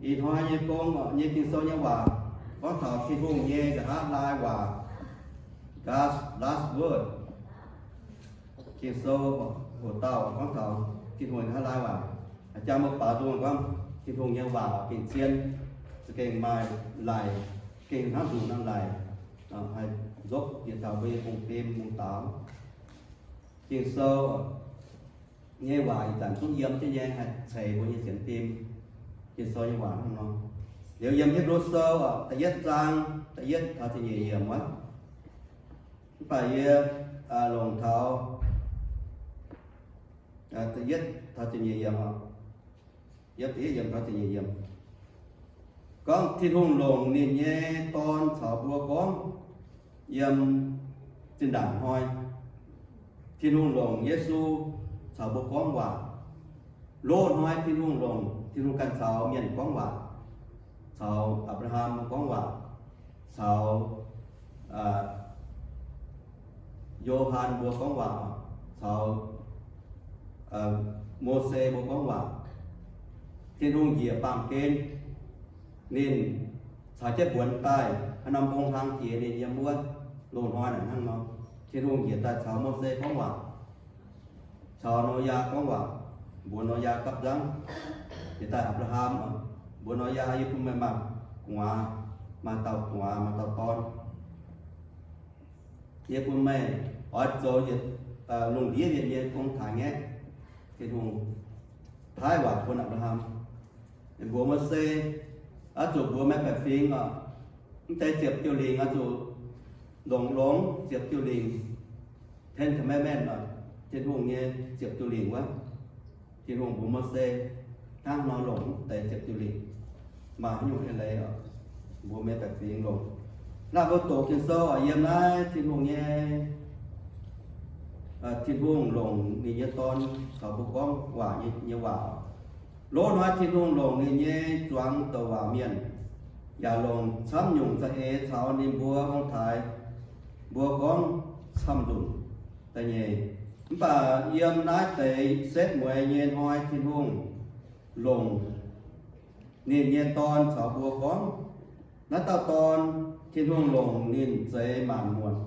Ih hnoi nyei gong, nyei Ging-Sou nyei waac gorngv taux Tin-Hungh nyei nqa'haav laai waac, God's last word. Ging-Sou hoc dauh gorngv taux Tin-Hungh nqa'haav laai waac. Jang mbuo baaux nzung gorngv Tin-Hungh nyei waac gengh zien, za'gengh maaih laic, gengh hnangv nzuqc nor laic, haih nzopv yietc dauh mbuo nyei gong-fim mungh daux. Ging-Sou nyei waac ih zanc zungv yiem jienv nyei, haih ceix mbuo nyei sienx fim. Ging-Sou nyei waac hnangv nor. Liuz yiem Hipv^lu Sou da'yietv zaang da'yietv taux ziepc nyeic yiemc wuov, mv baac yie longc taux da'yietv taux ziepc nyeic yiemc oc. Yiem da'yietv yiemc taux ziepc nyeic yiemc gorngv Tin-Hungh longc ninh nyei Dorn caux mbuo gorngv yiem zinh ndaangc hnoi. Tin-Hungh longc Yesu caux mbuo gorngv waac. Loz-hnoi Tin-Hungh longc, Tin-Hungh ganh caux mienh gorngv waac, caux Apc^laa^ham gorngv waac, caux Yo^han mbuo gorngv waac, caux Mose mbuo gorngv waac. Tin-Hungh njiec baamh gen, ninh caux jienv mbuonx daaih haaix norm mbong hlang jiex ninh yiem wuov. Loz-hnoi naaic hnangv nor, Tin-Hungh njiec daaih caux Mose gorngv waac, caux Noyaa gorngv waac, mbuox Noyaa gapv nzangv. Njiec daaih Apc^laa^ham, mbuox Noyaa, yie bun meih maaih gu'nguaaz, maaih dauh gu'nguaaz, maaih dauh dorn. Yie bun meih oix zoux yietc lungh ndiev mienh nyei gong taaix ngaeqv. Tin-Hungh paaiv waac bun Apc^laa^ham. Ninh mbuox Mose, oix zuqc mbuox meih baeqc fingx oc, mv deix ziepc diuh lingc oix zuqc longc, longc ziepc diuh lingc, Ten Commandment oc, Tin-Hungh nyei ziepc diuh lingc wuov. Tin-Hungh mbuox Mose hnangv nor longc mv deix ziepc diuh lingc. Maaih haaix nyungc eix leiz oc, mbuox meih baeqc fingx longc. Naaiv mbuo doqc Ging-Sou oc, yiem naaiv Tin-Hungh nyei, Tin-Hungh longc ninh nyei Dorn caux mbuo gorngv waac nyei, nyei waac. Loz-hnoi Tin-Hungh longc ninh nyei zuangx douc waac mienh, yaac longc camv nyungc za'eix caux ninh mbuo ong-taaix mbuo gorngv camv nzunc. Da'nyeic, mv baac yiem naaiv deix setv mueiz nyei hnoi Tin-Hungh longc ninh nyei Dorn caux mbuo gorngv. Naaiv dauh Dorn, Tin-Hungh longc ninh zeix maanc muotc,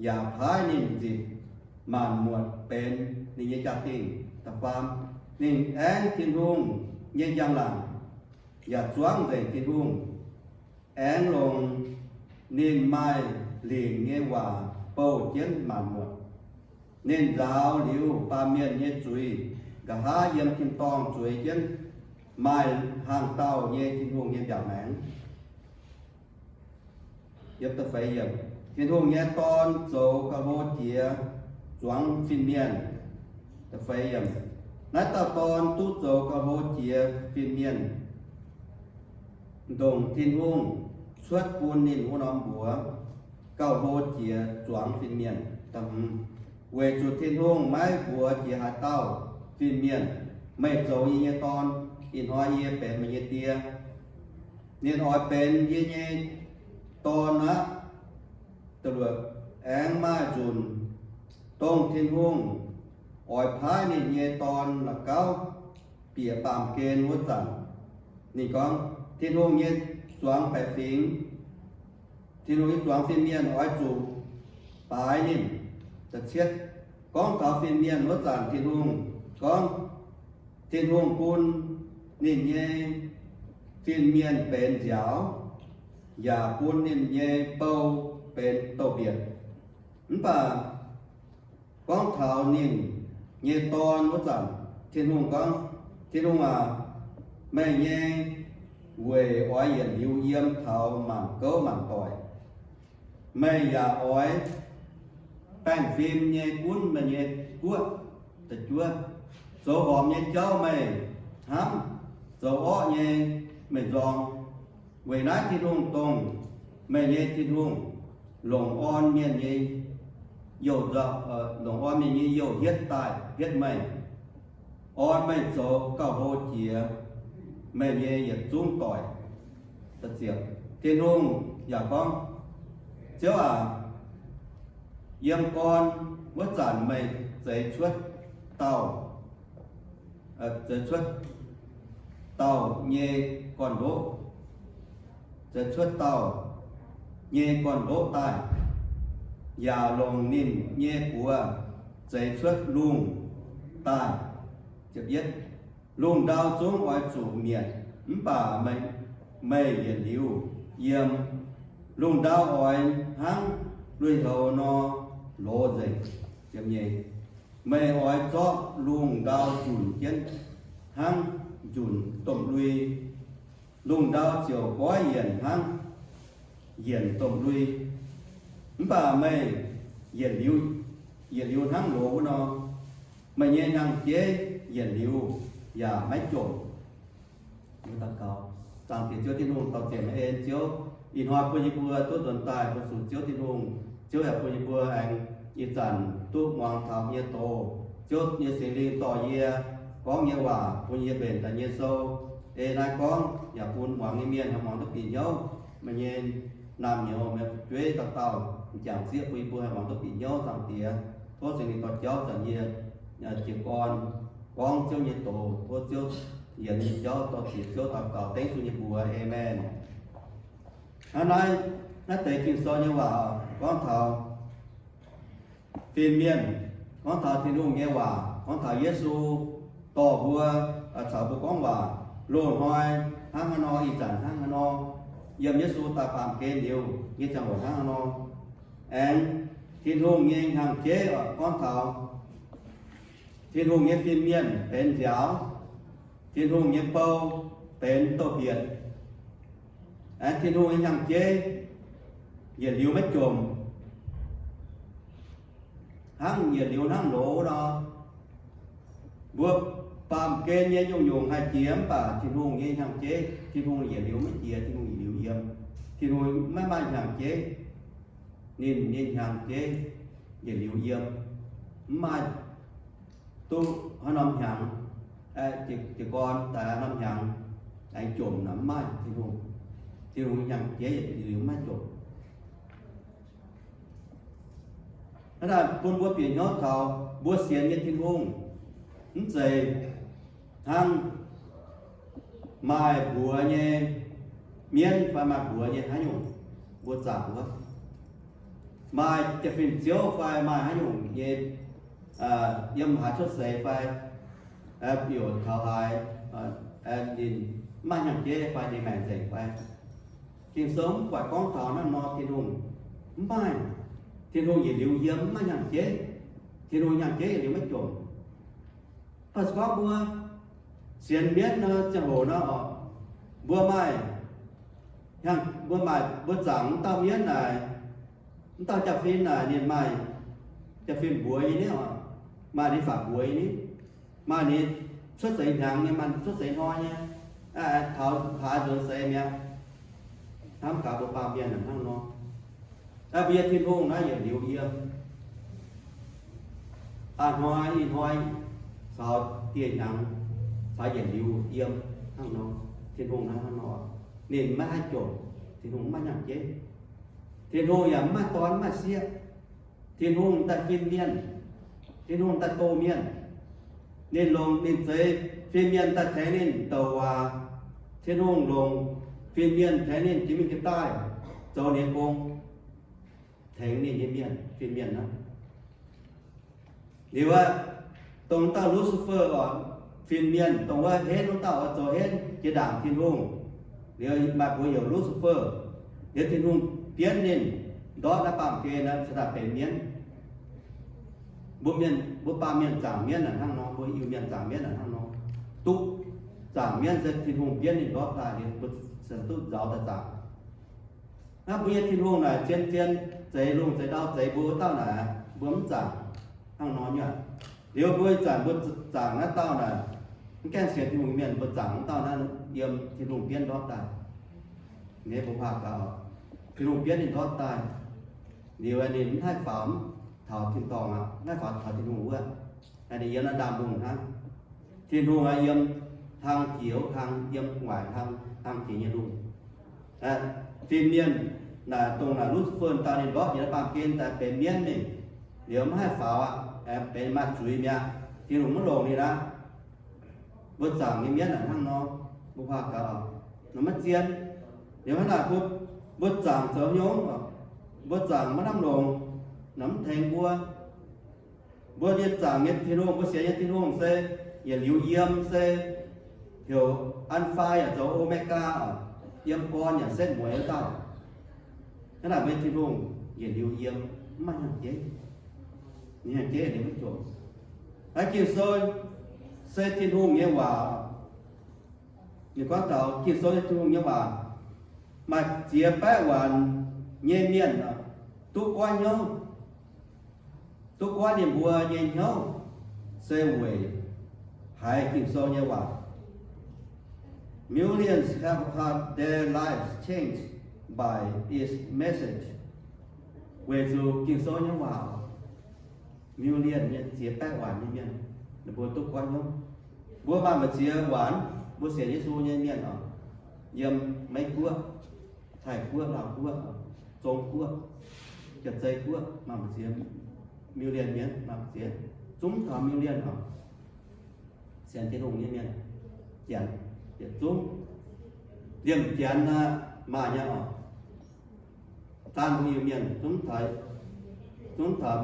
yaac paaiv ninh nzipc maanc muotc benx ninh nyei jaa-dingh. Da'faam, ninh aengv Tin-Hungh nyei njang-laangc, yaac zuangv nzengc Tin-Hungh. Aengx longc ninh maaih lingc nyei waac bouh jienv maanc muotc. Ninh nzaaux liuz baamh mienh nyei zuiz, nqa'haav yiem tin-dorngh zueiz jienv maaih hnaangx dauh nyei Tin-Hungh nyei mbiaauc maengx. Tin-Hungh nyei Dorn zoux gauh hlo jiex zuangx fin-mienh. Naaiv dauh Dorn duqv zoux gauh hlo jiex fin-mienh, ndongc Tin-Hungh cuotv bun ninh wuov norm mbuox, gauh hlo jiex zuangx fin-mienh. Weic zuqc Tin-Hungh maiv mbuox jiex haaix dauh fin-mienh, meih zoux yie nyei Dorn, ih hnoi yie benx meih nyei Die. Ninh oix benx yie nyei Dorn aqv. Aengx maaih nzunc, dongh Tin-Hungh oix paaiv ninh nyei Dorn la'gauv bieqc baamh gen wuov zanc, ninh gorngv, Tin-Hungh nyei zuangx baeqc fingx, Tin-Hungh nyei zuangx fin-mienh oix zuqc baaix ninh. Da'cietv, gorngv taux fin-mienh wuov zanc, Tin-Hungh gorngv, Tin-Hungh bun ninh nyei fin-mienh benx nziaaux, yaac bun ninh nyei bou benx douz-mbietc. Mv baac gorngv taux ninh nyei Dorn wuov zanc, Tin-Hungh gorngv, Tin-Hungh aac, meih nyei weic oix yietc liuz yiem taux maanc gouv maanc doic. Meih yaac oix baengh fim nyei gunv meih nyei guoqv. Zoux horpc nyei jauv meih hnamv, zoux orqv nyei meih nzorng. Weic naaiv Tin-Hungh dongh meih nyei Tin-Hungh longc orn mienh nyei youh nzauh, longc orn mienh nyei youh hietv daaih hietv meih, orn meih zoux gauh hlo jiex meih nyei yietc zungv doic. Tin-Hungh yaac gorngv, Ziouv aac, yiem gorn wuov zanc meih zeix cuotv dauh, zeix cuotv dauh nyei gorn-ndoqv, zeix cuotv dauh nyei gorn-ndoqv daaih, yaac longc ninh nyei buoz zeix cuotv lungh daaih. Lungh ndau zungv oix zuqc mietc, mv baac meih yietc liuz yiem. Lungh ndau oix hnangv lui-houx nor loz nzengc. Meih oix zorqv lungh ndau njunc jienv hnangv njunc domh lui. Lungh ndau ziouc goiv yienc hnangv yienc domh lui. Mv baac meih yietc liuz, yietc liuz hnangv loz wuov nor, meih nyei hnyangx-jeiv yietc liuz yaac maiv jomc. Mbuo daux gaux. Zaangc Diex Ziouv Tin-Hungh, dorh zienc en Ziouv, ih hnoi bun yie mbuo duqv nzuonx daaih fu-sux Ziouv Tin-Hungh. Ziouv yaac bun yie mbuo aengx ih zanc duqv muangx taux nyei doz. Ziouv nyei Singx Lingh dorh yie gorngv nyei waac bun yie mbenc daaih nyei sou. Ei naaiv gorngv yaac bun muangx nyei mienh haih muangx duqv bieqc hnyouv. Meih nyei naamh nyouz, meih fu'jueiv dauh dauh m'jangc sieqv bun yie mbuo haih muangx duqv bieqc hnyouv. Zaangc Diex, tov Singx Lingh dorh jauv zanc yie jiez gorn gorngv Ziouv nyei doz. Tov Ziouv yienx nyei jauv dorh ziex Ziouv daux gaux dengv Yesu nyei mbuox. Aamen. Hnangv naaiv, naaiv deix Ging-Sou nyei waac gorngv taux fin-mienh, gorngv taux Tin-Hungh nyei waac, gorngv taux Yesu dorh mbuo, caux mbuo gorngv waac loz-hnoi hnangv haaix nor, ih zanc hnangv haaix nor, yiem Yesu daaih baamh gen liuz nyei ziangh hoc hnangv haaix nor. Aengx Tin-Hungh nyei hnyangx-jeiv gorngv taux Tin-Hungh nyei fin-mienh benx nziaaux, Tin-Hungh nyei bou benx douz-mbietc. Aengx Tin-Hungh nyei hnyangx-jeiv yietc liuz maiv jomc, hnangv yietc liuz hnangv loz nor. Mbuo baamh gen nyei nyungc-nyungc haih jiex, mv baac Tin-Hungh nyei hnyangx-jeiv, Tin-Hungh yietc liuz maiv jiex, Tin-Hungh yietc liuz yiem. Tin-Hungh maiv maaih hnyangx-jeiv. Ninh nyei hnyangx-jeiv yietc liuz yiem, mv maaih duqv haaix norm hnyangx, jiez gorn daaih haaix norm hnyangx aengx jomc nor, mv maaih. Tin-Hungh, Tin-Hungh nyei hnyangx-jeiv yietc liuz maiv jomc. Hnangv naaic bun mbuo bieqc hnyouv taux mbuo sienx nyei Tin-Hungh, mv zeiz hnangv maaih mbuox nyei mienv fai maaih mbuox nyei haaix nyungc mbuo zaangc wuov, maaih jaa-fin-ziouv fai maaih haaix nyungc nyei, yiem haaix cuotv seix fai, youc taux haaix, ninh mv maaih hnyangx-jeiv fai ninh maengc nzengc fai. Ging-Sou mv buatc gorngv taux naaiv nor Tin-Hungh. Mv maaih. Tin-Hungh yietc liuz yiem, mv maaih hnyangx-jeiv. Tin-Hungh hnyangx-jeiv yietc liuz maiv jomc. Mv baac se gorngv mbuo sienx mienv nor, ziangh hoc nor oc, mbuo maaih, mbuo maaih, mbuo zaangc wuov dauh mienv naaic, wuov dauh jaa-fin naaic ninh maaih jaa-fin mbuox nyei niv oc, maaih ninh faatv mbuox nyei niv, maaih ninh cuotv seix hnyangx nyei, maaih cuotv seix hnoi nyei, taux haaix nzuonx seix mi'aqv. Hnamv gaax mbuo baamh mienh hnangv nor. Mbuo nyei Tin-Hungh naaiv yietc liuz yiem. A'hnoi ih hnoi caux dieh hnyangx caux yietc liuz yiem hnangv nor. Tin-Hungh naaiv hnangv nor, ninh maiv haih jomc. Tin-Hungh maiv hnyangx-jeiv. Tin-Hungh yaac mv maaih dorn mv maaih sieqv. Tin-Hungh daaih fin mienh. Tin-Hungh daaih doh mienh. Ninh longc ninh zeix fin-mienh daaih tengx ninh douc waac. Tin-Hungh longc fin-mienh tengx ninh jiex mingh jiex daaih zoux ninh nyei gong, tengx ninh nyei mienh, fin-mienh aqv. Liuz aqv, dongh dauh Lucifer oc, fin-mienh, dongh wuov henv wuov dauh oix zoux henv jiex ndaangc Tin-Hungh. Liuz maaih mbuox heuc Lucifer. Liuz Tin-Hungh bienv ninh ndortv naaiv baamh gen naaiv cingx daaih benx mienv. Mbuo mienh, mbuo baamh mienh zaangc mienv naaic hnangv nor, mbuo Iu-Mienh zaangc mienv naaic hnangv nor, duqv zaangc mienv se Tin-Hungh bienv ninh ndortv daaih liuz, mbuo cingx duqv nzauz daaih zaangc. Naaiv mbuo nyei Tin-Hungh naaic zien zien zeix lungh zeix ndau zeix mbuo wuov dauh naaic, mbuo mv zaangc hnangv nor nyei. Liuz mbuo ih zanc mbuo zaangc naaiv dauh naaic, mv gaengh sienx Tin-Hungh mienh, mbuo zaangc wuov dauh naaiv yiem Tin-Hungh bienv ndortv daaih. Nyei mbuo huaax gaux, Tin-Hungh bienv ninh ndortv daaih. Liuz ninh mv haih faaux taux tin-dorngh aqv, mv haih faaux taux Tin-Hungh wuov. Ninh yiem naaiv ndaamv-lungh hnangv. Tin-Hungh yiem hlang jiex wuov hlang, yiem waaic hlang, hlang jiex nyei lungh. Fin-mienh naaic, dongh naaic Lucifer dauh ninh ndortv jiex naaiv baamh gen daaih benx mienv mingh, liuz mv haih faaux aqv, benx maaih zuiz mi'aqv. Tin-Hungh mv longc ninh aqv. Mbuo zaangc nyei mienv naaic hnangv nor, mbuo huaax gaux. Nor maiv zien. Liuz hnangv naaic mbuo, mbuo zaangc zoux hnyouv, mbuo zaangc maiv lamh longc, nor mv tengx mbuo. Mbuo nyei zaangc nyei Tin-Hungh, mbuo sienx nyei Tin-Hungh se yietc liuz yiem, se heuc Alpha yaac zoux Omega, yiem gorn yaac setv mueiz wuov dauh. Hnangv naaic mbuo nyei Tin-Hungh yietc liuz yiem, mv maaih hnyangx-jeiv. Hnyangx-jeiv ninh maiv jomc. Naaiv Ging-Sou se Tin-Hungh nyei waac. Ninh gorngv taux Ging-Sou nyei Tin-Hungh nyei waac, maaih ziex baeqv waanc nyei mienh duqv goiv hnyouv, duqv goiv ninh mbuo nyei hnyouv se weic haiz Ging-Sou nyei waac. Millions have had their lives changed by its message. Weic zuqc Ging-Sou nyei waac, million nyei, ziex baeqv waanc nyei mienh, ninh mbuo duqv goiv hnyouv. Mbuo maaih mbu'ziex waanc, mbuo sienx Yesu nyei mienh oc, yiem Meiv Guoqv, Taiv Guoqv, Laauh Guoqv, Zong Guoqv, Jaav-Zei Guoqv, maaih mbu'ziex million mienh, maaih mbu'ziex, zungv taux million oc. Sienx Tin-Hungh nyei mienh, Janx yietc zungv, liemh Janx aqv, maaih nyei oc. Zaanv mbuo Iu-Mienh zungv taux, zungv taux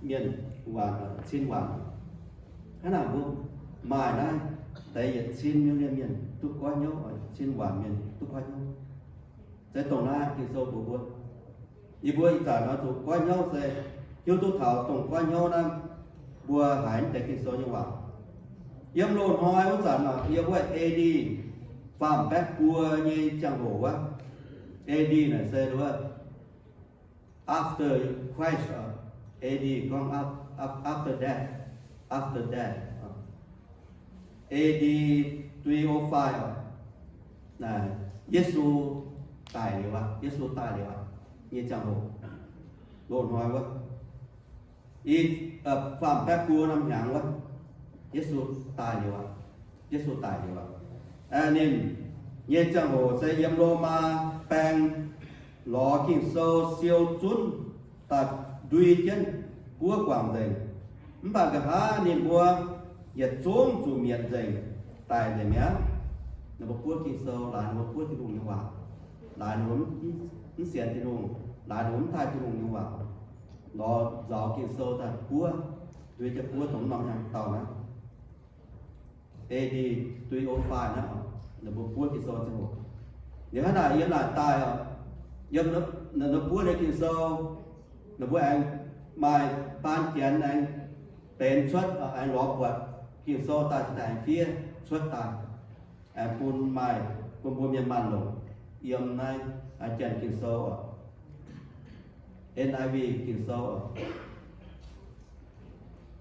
mienh waanc, cin waanc. Hnangv naaic mbuo maaih naaiv deix yietc cin million mienh duqv goiv hnyouv, cin waanc mienh duqv goiv hnyouv. Se dongh naaiv Ging-Sou mbuox mbuo. Yie mbuo ih zanc oix zuqc goiv hnyouv se hiuv duqv taux dongh goiv hnyouv naaiv, mbuo haiz mv deix Ging-Sou nyei waac. Yiem loz-hnoi wuov zanc, yiem wuov A D faam baeqv buo nyei ziangh hoc wuov, A D naaic se wuov after Christ, A D gorngv af-, af-, after death, after death, A D three oh five, Yesu daic liuz aqv, Yesu daic liuz aqv nyei ziangh hoc, loz-hnoi wuov, i, faam baeqv buo norm hnyangx wuov, Yesu daic liuz aqv, Yesu daic liuz aqv. Ninh nyei ziangh hoc se yiem Lomaa baeng lorz Ging-Sou siou zunv daaih ndui jienv buov guangc nzengc. Mv baac nqa'haav ninh mbuo yietc zungv zuqc mietc nzengc, daic nzengc mi'aqv. Ninh mbuo buov Ging-Sou, laaix ninh mbuo buov Tin-Hungh nyei waac, laaix ninh mbuo mv sienx Tin-Hungh, laaix ninh mbuo mv taaih Tin-Hungh nyei waac, lorz nzaaux Ging-Sou daaih buov, ndui jienv buov dongh norm hnyangx dauh naaiv. A D three oh five naaiv, ninh mbuo buov Ging-Sou ziangh hoc. Liuz hnangv naaic yiem naaic daaih oc, yiem ninh mbuo buov nyei Ging-Sou, ninh mbuo aengx maaih baan janx aengx benx cuotv, aengx lorz buatc Ging-Sou daaih, cingx daaih aengx fiev cuotv daaih, aengx bun maaih, bun mbuo mienh maanh longc yiem naaiv Janx Ging-Sou oc, N I V Ging-Sou oc.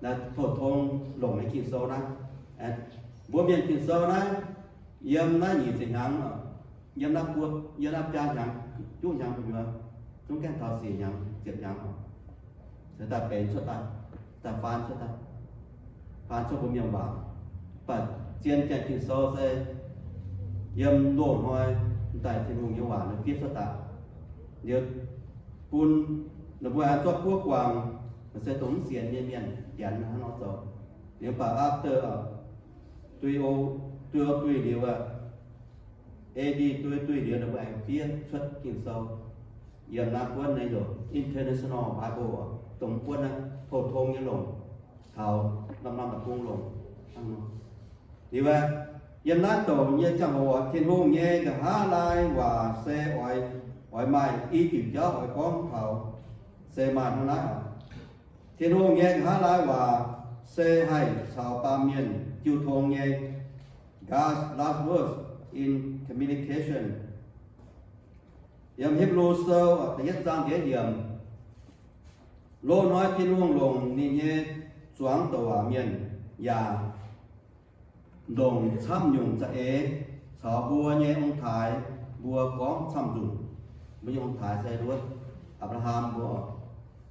Naaiv pou-tong longc nyei Ging-Sou naaiv, mbuo mienh Ging-Sou naaiv, yiem naaiv nyic ziepc hnyangx, yiem naaiv buo, yiem naaiv biaa hnyangx, juqv hnyangx gu'nyuoz, zungv gaengh taux siec hnyangx, ziepc hnyangx oc, cingx daaih benx cuotv daaih, daaih faan cuotv daaih, faan cuotv mbuo mienh waac. Mv baac zien Janx Ging-Sou se yiem loz-hnoi daaih Tin-Hungh nyei waac ninh fiev cuotv daaih, liuz bun ninh mbuo aengx zorqv buov guangc, se dongh mv sienx nyei mienh janx hnangv nor zoux. Liuz mv baac after duih o, duih o duih liuz aqv, A D duih duih liuz ninh mbuo aengx fiev cuotv Ging-Sou. Yiem naaiv buonv nyei heuc International Bible, dongh mv buonv naaiv pou-tong nyei longc, taux norm-norm deic-bung longc hnangv nor. Liuz aqv, yiem naaiv douc nyei ziangh hoc, Tin-Hungh nyei nqa'haav laai waac se oix, oix maaih i diuc jauv oix gorngv taux, se maaih hnangv naaiv oc. Tin-Hungh nyei nqa'haav laai waac se haih caux baamh mienh jiu tong nyei, God's last words in communication. Yiem Hipv^lu Sou da'yietv zaang da'yietv yiemc, loz-hnoi Tin-Hungh longc ninh nyei zuangx douc waac mienh yaac longc camv nyungc za'eix caux mbuo nyei ong-taaix mbuo gorngv camv nzunc. Mbuo nyei ong-taaix se wuov Apc^laa^ham mbuo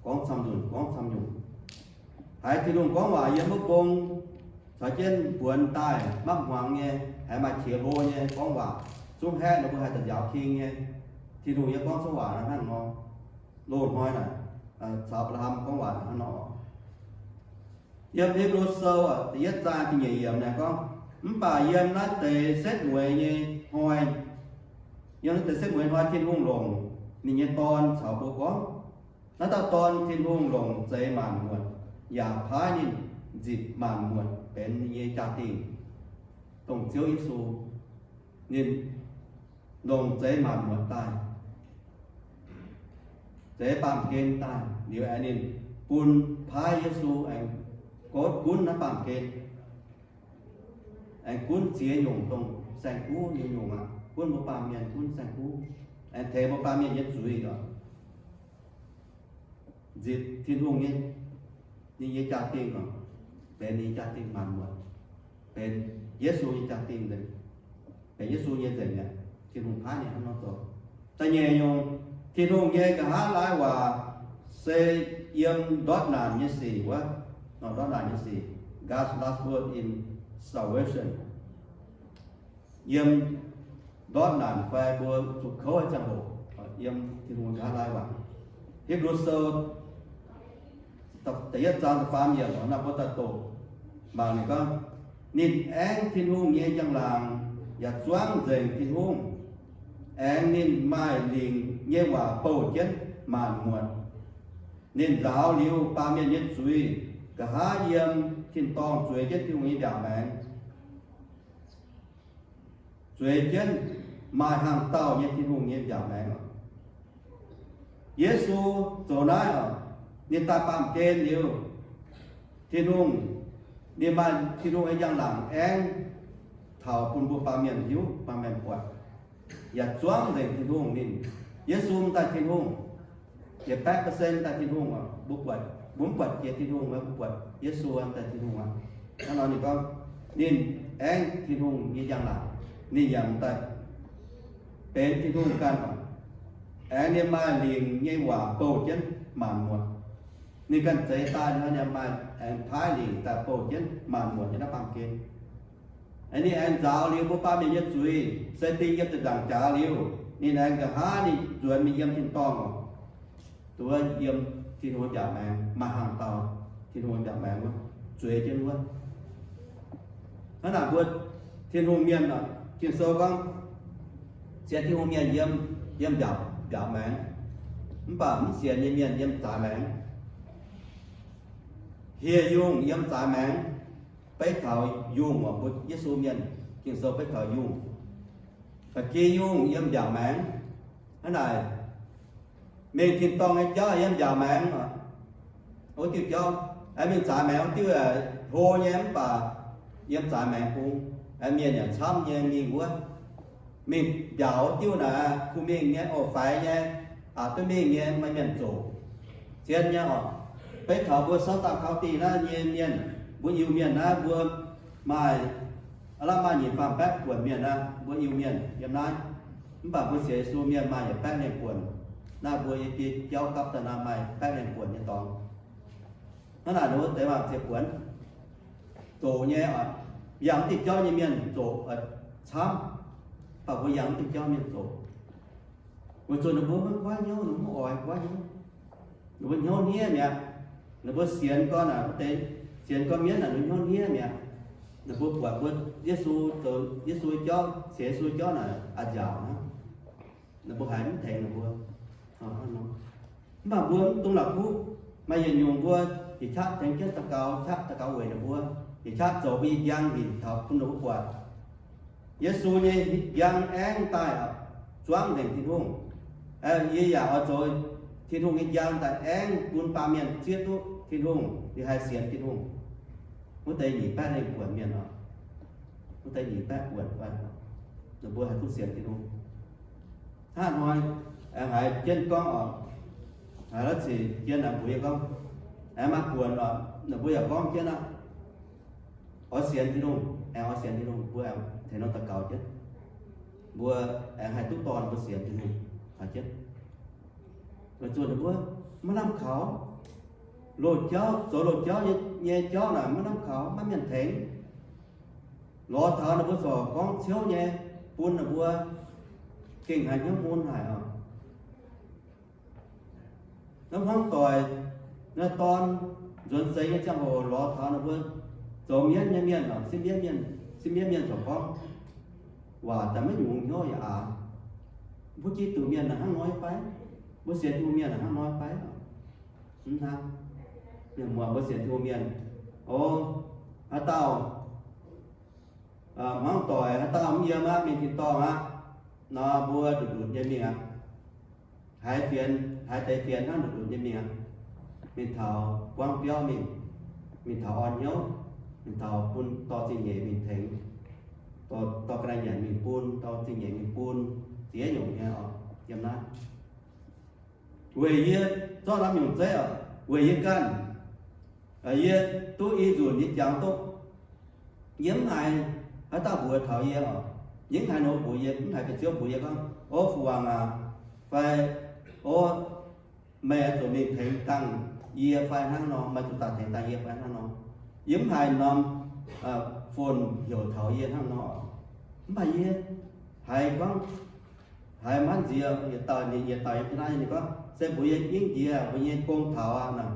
gorngv camv nzunc, gorngv camv nyungc. Haiz Tin-Hungh gorngv waac yiem wuov bung caux jienv buonx daaih maiv hmuangx nyei, haiz maaih qiex hlo nyei gorngv waac, zungv haeqv ninh mbuo haih daaih njaaux king nyei. Tin-Hungh yiem gorngv cuotv waac naaiv hnangv nor, loz-hnoi naaic caux Apc^laa^ham gorngv waac naaiv hnangv nor. Yiem Hipv^lu Sou da'yietv zaang da'nyeic yiemc naaic gorngv, mv baac yiem naaiv deix setv mueiz nyei hnoi, Yiem naaiv deix setv mueiz hnoi Tin-Hungh longc ninh nyei Dorn caux mbuo gorngv. Naaiv dauh Dorn Tin-Hungh longc zeix maanc muotc, yaac paaiv ninh nzipc maanc muotc benx ninh nyei jaa-dingh, dongh Ziouv Yesu. Ninh longc zeix maanc muotc daaih, zeix baamh gen daaih liuz aengx ninh bun paaiv Yesu aengx gunv naaiv baamh gen, aengx gunv ziex nyungc dongh saeng-kuv nyei nyungc aqv. Gunv mbuo baamh mienh, gunv saeng-kuv, aengx tengx mbuo baamh mienh nyei zuiz oc. Nzipc Tin-Hungh nyei, ninh nyei jaa-dingh oc, benx ninh nyei jaa-dingh maanc muotc, benx Yesu nyei jaa-dingh nzengc, benx Yesu nyei nzengc mi'aqv. Tin-Hungh paaiv ninh hnangv nor zoux. Da'nyeic nyungc, Tin-Hungh nyei nqa'haav laai waac se yiem ndortv naanc nyei sic wuov, ndortv naanc nyei sic, God's last word in salvation. Yiem ndortv naanc fai mbuo zuqc kouv nyei ziangh hoc, yiem Tin-Hungh nqa'haav laai waac. Hipv^lu Sou da'yietv zaang da'faam yiemc, naaiv mbuo daaih doqc mangc ninh gorngv, ninh aengv Tin-Hungh nyei njang-laangc yaac zuangv nzengc Tin-Hungh, aengx ninh maaih lingc nyei waac bouh jienv maanc muotc. Ninh nzaaux liuz baamh mienh nyei zuiz, nqa'haav yiem tin-dorngh zueiz jienv Tin-Hungh nyei mbiaauc maengx, zueiz jienv maaih hnaangx-daauh nyei Tin-Hungh nyei mbiaauc maengx oc. Yesu zoux naaiv oc, ninh daaih baamh gen liuz, Tin-Hungh, ninh maaih Tin-Hungh nyei njang-laangc aengv taux bun mbuo baamh mienh hiuv, baamh mienh buatc, yaac zuangv nzengc Tin-Hungh. Ninh, Yesu mv daaih Tin-Hungh, yietc baeqv percent daaih Tin-Hungh oc. Mbuo buatc, mbuo mv buatc jiex Tin-Hungh, mbuo buatc Yesu daaih Tin-Hungh aqv. Hnangv nor ninh gorngv, ninh aengv Tin-Hungh nyei njang-laangc, ninh yaac mv daaih benx Tin-Hungh ganh oc. Aengx ninh maaih lingc nyei waac bouh jienv maanc muotc. Ninh ganh zeix daaih nor, ninh maaih aengx paaiv lingc daaih bouh jienv maanc muotc nyei naaiv baamh gen. Aengx ninh aengx nzaaux liuz mbuo baamh mienh nyei zuiz, se ding yiem ziepc nzaangc jaax liuz, ninh aengx nqa'haav ninh nzuonx mingh yiem tin-dorngh oc. Duqv yiem Tin-Hungh mbiaauc maengx, maaih hnaangx-daauh Tin-Hungh mbiaauc maengx wuov, zueiz jienv wuov. Hnangv naaic mbuo Tin-Hungh mienh oc, Ging-Sou gorngv, sienx Tin-Hungh mienh yiem, yiem mbiaauc, mbiaauc maengx, mv baac mv sienx nyei mienh yiem zaaix maengx. Hieh yungh yiem zaaix maengx, beiv taux yungh oc. Mbuo Yesu mienh, Ging-Sou beiv taux yungh. Ba'gi yungh yiem mbiaauc maengx. Hnangv naaic, mingh tin-dorngh nyei jauv yiem mbiaauc maengx oc. Wuov diuh jauv, aengx mingh zaaix maengx wuov diuh, hlo nyei mv baac yiem zaaix maengx bung, aengx mienh yaac camv nyei mingh wuov. Mingh mbiaauc wuov diuh naaic, kuh mingh nyei, oc, faix nyei, aqc duqv mingh nyei, maaih mienh zoqc. Zien nyei oc. Beiv taux mbuo Southern County naaiv nyei mienh, mbuo Iu-Mienh naaiv, mbuo maaih, aav lamh maaih nyic faam baeqv buonc mienh aqv, mbuo Iu-Mienh yiem naaiv. Mv baac mbuo sienx Yesu mienh maaih yietc baeqv lengh buonc. Naaiv mbuo yiem biei jauv gapv daaih naaiv maaih baeqv lengh buonc nyei dorngx. Hnangv naaic ninh mbuo deix waac ziepc buonc zoqc nyei oc. Yangh diuh jauv nyei mienh zoqc, camv. Mv baac mbuo yangh diuh jauv mienh zoqc, weic zuqc ninh mbuo maiv goiv hnyouv, ninh mbuo maiv oix goiv hnyouv. Ninh mbuo hnyouv hniev mi'aqv. Ninh mbuo sienx gorn naaic, mv deix sienx gorn mienv naaic, ninh mbuo hnyouv hniev mi'aqv. Ninh mbuo buatc mbuo Yesu zoux, Yesu jauv, sienx Yesu jauv naaic a'nziaauc hnangv. Ninh mbuo haiz mv tengx ninh mbuo. Mv baac mbuo mv dungx la'kuqv. Maaih yietc nyungc mbuo yietc qaqv tengx jienv daux gaux, qaqv daux gaux weic ninh mbuo, yietc qaqv zoux mbuo nyei njang hinc taux bun ninh mbuo buatc Yesu nyei njang aengv daaih zuangv nzengc Tin-Hungh. Yie yaac oix zoux Tin-Hungh nyei njang daaih aengv bun baamh mienh zieqv duqv Tin-Hungh, liuz haih sienx Tin-Hungh. Wuov deix nyic baeqv lengh buonc mienh oc. Wuov deix nyic baeqv buonc fai, ninh mbuo haih duqv sienx Tin-Hungh. Hnangv hnoi, aengx haiz jienv gorngv oc, haiz la'sic jien naaic mbuox yie gorngv, aengx maaih buonc oc, ninh mbuo yaac gorngv jienv aqv, oix sienx Tin-Hungh, aengx oix sienx Tin-Hungh, mbuo aengx tengx nor daux gaux jienv, mbuo aengx haih duqv dorn mbuo sienx Tin-Hungh taux jienv. Weic zuqc ninh mbuo maiv lamh kaux, loz-jauv, zoux loz-jauv nyei, nyei jauv naaic maiv lamh kaux, maiv mienh tengx. Lorz taux ninh mbuo corc gorngv ciouv nyei, bun ninh mbuo gengh haiz hnyouv mun haic oc. Naaiv hnangv doic, naaiv dorn nzuonx seix nyei ziangh hoc lorz taux ninh mbuo zoux mienv nyei mienh oc, sipv mienv mienh, sipv mienv mienh corc gorngv waac daaih maiv nyungc hnyouv yaac aax. Mbuo Giduc mienh naaic hnangv nor fai? Mbuo sienx Tin-Hungh mienh naaic hnangv nor fai? Mv hnangv. Mienh muoz, mbuo sienx Tin-Hungh mienh, o, haaix dauh hmuangv doic, haaix dauh mv yiem aqv, mingh tin-dorngh aqv, nor mbuo ndutc-ndutc nyei mingh aqv. Haiz fienx, haiz deix fienx hnangv ndutc-ndutc nyei mingh aqv. Mingh taux buangv biauv mingh, mingh taux orn hnyouv, mingh taux bun dorh zingh nyeic mingh tengx, dorh, dorh ga'naaiv nyanc mingh bun, dorh zingh nyeic mingh bun, ziex nyungc nyei oc, yiem naaiv. Weic yie zorqv norm nyungc zeiv oc, weic yie ganh, yie duqv i nzunc yie jangx duqv, yie mv haiz haaix dauh mbuox taux yie oc, yie mv haiz nor mbuox yie, mv haiz ga'ziouv mbuox yie gorngv, O fu-wangc aac, fai, O, meih oix zuqc mingh tengx dangh yie fai hnangv nor, meih zuqc daaih tengx dangh yie fai hnangv nor. Yie mv haiz norm phone heuc taux yie hnangv nor. Mv baac yie haiz gorngv, haiz manv nziex yietc dauh, yietc dauh yiem ga'naaiv ninh gorngv, Se mbuox yie gingv nziex mbuo nyei gong taux aqv naaic.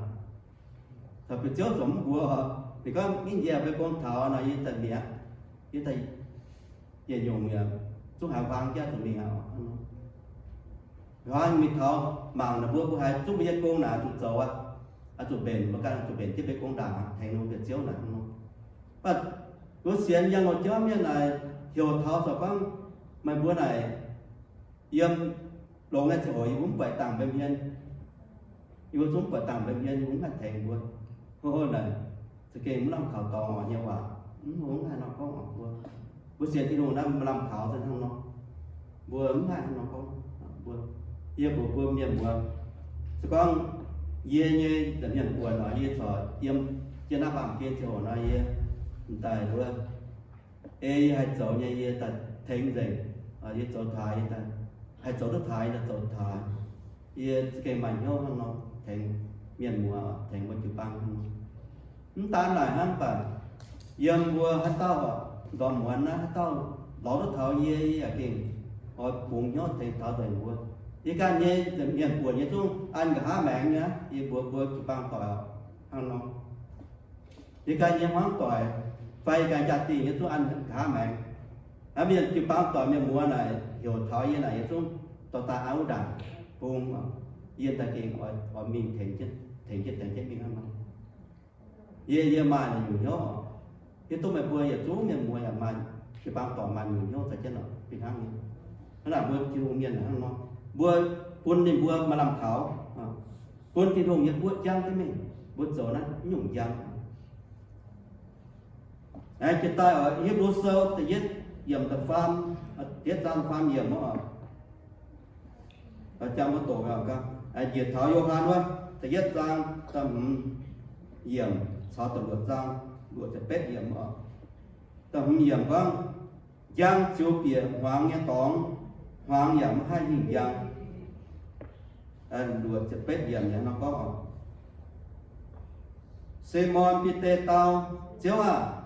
Caux bieqc ziouv zuqc mv mbuox oc. Ninh gorngv, Gingv nziex mbuo gong taux nor, yie daaih mi'aqv. Yie daaih yietc nyungc mi'aqv, zungv haiz huaang jaav zuqc mingh aqv. Huaang mingh taux mangc naaic mbuo, mbuo haiz zungv mbuo nyei gong naaic zuqc zoux aqv, oix zuqc mbenc, mbuo ganh oix zuqc mbenc jienv mbuo nyei gong ndaangc tengx ninh mbuo bieqc ziouv naaic hnangv nor. Mv baac mbuo sienx yangh longc jauv mienh naaic heuc taux corc gorngv, Meih mbuo naaic yiem longx nyei ziangh hoc yie mbuo mv buatc dangh mbuo hmien. Yie mbuo zungv buatc dangh mbuo hmien, yie mbuo mv haih tengx mbuo. Hov hov naaic za'gengh mv lamh kaux dorngx orqc nyei waac. Mv, mbuo mv haih nor gorngv oc mbuo. Mbuo sienx Tin-Hungh naaiv mv lamh kaux se hnangv nor. Mbuo mv haih hnangv nor gorngv. Mbuo, yie mbuox mbuo mienh muoz, se gorngv yie nyei nza'hmien buonc oc, yie corc yiem jienv naaiv baamh gen ziangh hoc nor, yie m'daaih wuov, ei yie haih zoux nyei yie daaih tengx nzengc. Yie zoux taaix, yie daaih haih zoux duqv taaix, yie daaih zoux taaix. Yie za'gengh maaih hnyouv hnangv nor tengx mienh muoz, tengx mbuo jiu-baang hnangv nor. Mv daan naaic hnangv, mv baac yiem mbuo haaix dauh ndorm muonz naaiv, haaix dauh lorz duqv taux yie, yie yaac gengh oix bungx hnyouv tengx taux nzengc mbuo. Yie ganh nyei mienh buonc nyei zungv an nqa'haav maengx nyei aqv. Yie mbuox mbuo jiu-baang doic hnangv nor. Yie ganh nyei hmuangv doic fai yie ganh jaa-dingh nyei zungv an nqa'haav maengx. Naaiv mienh jiu-baang doic mienh muoz naaic heuc taux yie naaic, yie zungv dorh daaih an wuov ndaangc bung. Yie daaih gengh oix mingh tengx jienv, tengx jienv, tengx jienv mingh hnangv nor. Yie, yie maaih naaic nyungc hnyouv oc. Hiuv duqv meih mbuo yietc zungv mienh muoz yaac maaih, jiu-baang doic maaih nyungc hnyouv za'gengh oc, fih hnangv nyei. Hnangv naaic mbuo Tin-Hungh mienh hnangv nor, mbuo bun ninh mbuo maaih lamh kaux, bun Tin-Hungh nyei guoqv jangv jienv mingh, mbuo zoux naaiv nyungc njang. Aengx jiex daaih oc, Hipv^lu Sou da'yietv yiemc da'faam, da'yietv zaang da'faam yiemc oc. Jang mbuo doqc gaax, njiec taux Yo^han wuov, da'yietv zaang, da'hmz yiemc caux da'luoqc zaang, luoqc ziepc betv yiemc oc. Da'hmz yiemc gorngv, Njang ziux bieqc hmuangx nyei dorngx, hmuangx yaac maiv haih hingh njang. Luoqc ziepc betv yiemc yaac nor gorngv oc, Simon Bide dau, Ziouv aah!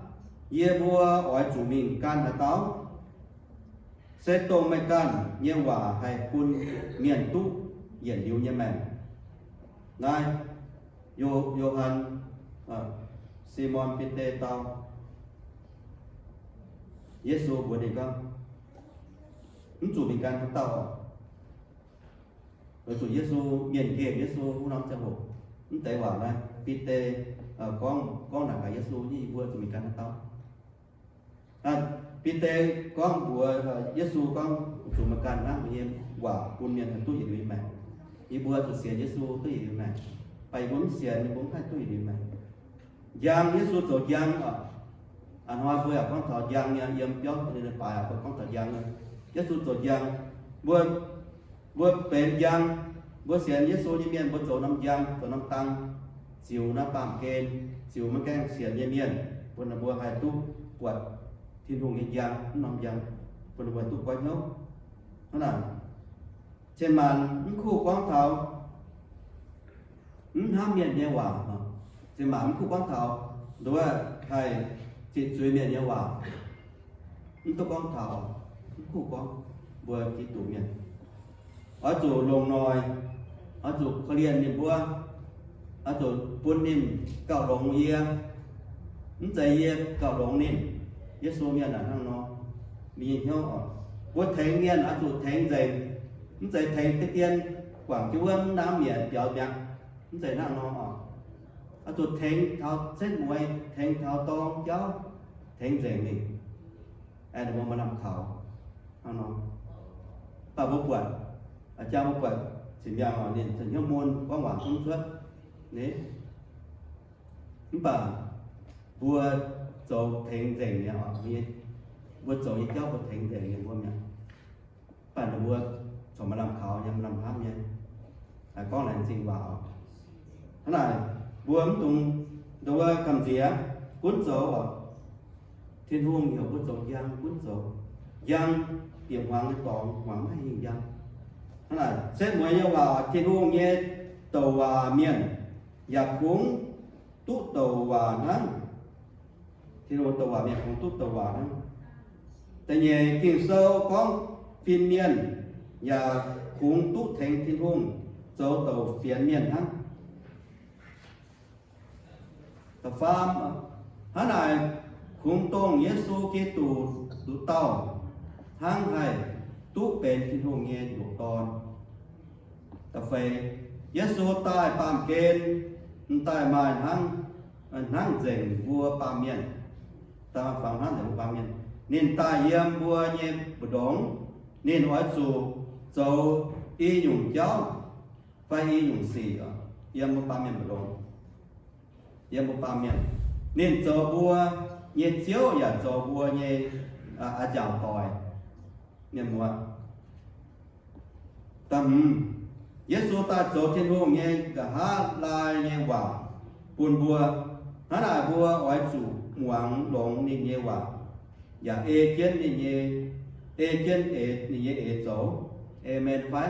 Yie mbuo oix zuqc mingh gan haaix dauh? Se dongh meih ganh nyei waac haih bun mienh duqv yietc liuz nyei maengc. Naaiv, Yo, Yo^han, Simon Bide dau, Yesu mbuox ninh gorngv, Mv zuqc mingh gan haaix dauh oc. Weic zuqc Yesu, mienh nqemh Yesu wuov norm ziangh hoc, mv deix waac naaiv Bide gorngv, gorngv naaic gaax Yesu, Yie mbuo zuqc mingh gan haaix dauh? Bide gorngv mbuox Yesu gorngv, Zuqc meih ganh hnangv, meih nyei waac bun mienh haih duqv yietc liuz nyei maengc. Yie mbuo zuqc sienx Yesu duqv yietc liuz maengc. Mv baac yie mbuo mv sienx, yie mbuo mv haih duqv yietc liuz maengc. Njang, Yesu zoux njang oc. A'hnoi mbuo yaac gorngv taux njang nyei, yiem biauv ninh baaix aqv, mbuo gorngv taux njang nyei. Yesu zoux njang. Mbuo, mbuo benx njang. Mbuo sienx Yesu nyei mienh mbuo zoux norm njang, zoux norm dang, ziux naaiv baamh gen, ziux maiv gaengh sienx nyei mienh, bun ninh mbuo haih duqv buatc Tin-Hungh nyei njang, mv norm njang, bun ninh mbuo haih duqv goiv hnyouv. Hnangv naaic, cien-maanc mv kuv gorngv taux mv hnamv mienh nyei waac. Cien-maanc mv kuv gorngv taux nduov haih zitc zuiz mienh nyei waac. Mv duqv gorngv taux, mv kuv gorngv. Mbuo Giduc mienh oix zuqc longc noic, oix zuqc korv-lienh ninh mbuo, oix zuqc bun ninh gauh longx yie, mv zeiz yie gauh longx ninh. Yesu mienh aah, hnangv nor, mbuo nyei hnyouv oc, mbuo tengx mienh oix zuqc tengx nzengc. Mv zeiz tengx deix dien guangc jienv wuov mv naamv mietc biaux mi'aqv. Mv zeiz hnangv nor oc. Oix zuqc tengx taux setv mueiz, tengx taux dorng jauv, tengx nzengc mingh. Aengx ninh mbuo maaih lamh kaux hnangv nor. Mv baac mbuo buatc, jang mbuo buatc Zinh Miangh oc, ninh za'hnyouv mun gorngv waac zungv cuotv ni. Mv baac mbuo zoux tengx nzengc nyei oc, mbuo zoux nyei jauv mbuo tengx nzengc nyei mbuo mi'aqv. Mv baac ninh mbuo corc maaih lamh kaux nyei, maaih lamh hnamv nyei, gorngv laengz zingh waac oc. Hnangv naaic, mbuo mv dungx, dongh wuov gamh nziex gunv zoux oc. Tin-Hungh heuc mbuo zoux njang gunv zoux. Njang bieqc hmuangx nyei dorngx, hmuangx maiv hingh njang. Hnangv naaic, setv mueiz nyei waac, Tin-Hungh nyei douc waac mienh yaac kungx duqv douc waac hnangv. Tin-Hungh douc waac mienh kungx duqv douc waac hnangv. Da'nyeic, Ging-Sou gorngv fin-mienh yaac kungx duqv tengx Tin-Hungh zoux douc fienx mienh hnangv. Da'faam, hnangv naaic kungx dongh Yesu Giduc nduqc dauh hnangv haih duqv benx Tin-Hungh nyei nduqc Dorn. Da'feix, Yesu daaih baamh gen, m'daaih maaih hnangv, hnangv nzengc mbuo baamh mienh. Daaih fangx hnangv nzengc mbuo baamh mienh. Ninh daaih yiem mbuo nyei mbu'ndongx, ninh oix zuqc zoux i nyungc jauv fai i nyungc sic yiem mbuo baamh mienh mbu'ndongx. Yiem mbuo baamh mienh, ninh zoux mbuo nyei Ziouv yaac zoux mbuo nyei a'nziaauc doic. Mienh muoz, da'hmz, Yesu daaih zoux Tin-Hungh nyei nqa'haav laai nyei waac bun mbuo. Hnangv naaic mbuo oix zuqc muangx longx ninh nyei waac, yaac ei jienv ninh nyei, ei jienv eix, ninh nyei eix zoux. Aamen fai?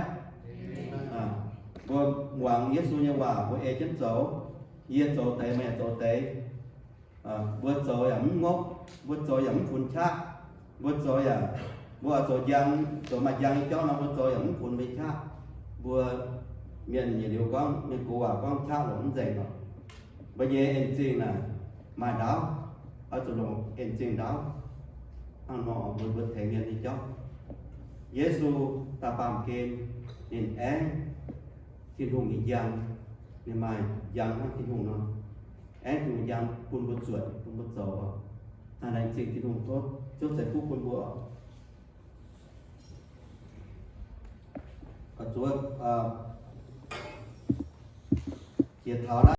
Mbuo muangx Yesu nyei waac, mbuo ei jienv zoux. Yie zoux deix, meih yaac zoux deix. Mbuo zoux yaac mv ngopv, mbuo zoux yaac mv funx qaqv. Mbuo zoux yaac, mbuo oix zoux njang, zoux maaih njang nyei jauv nor, mbuo zoux yaac mv funx mbuo nyei qaqv. Mbuo mienh yietc liuz gorngv, mienh gox waac gorngv qaqv longc mv nzengc oc. Mbuo nyei en zingh naaic maaih ndaauv, oix zuqc longc en zingh ndaauv. Hnangv nor mbuo, mbuo tengx mienh nyei jauv. Yesu daaih baamh gen, ninh aengv Tin-Hungh nyei njang, ninh maaih njang hnangv Tin-Hungh nor, aengv Tin-Hungh njang bun mbuo zuotc, bun mbuo zoux. Naaiv laengz zingh Tin-Hungh tov Ziouv ceix fuqv bun mbuo. Zuov jiex taux naaiv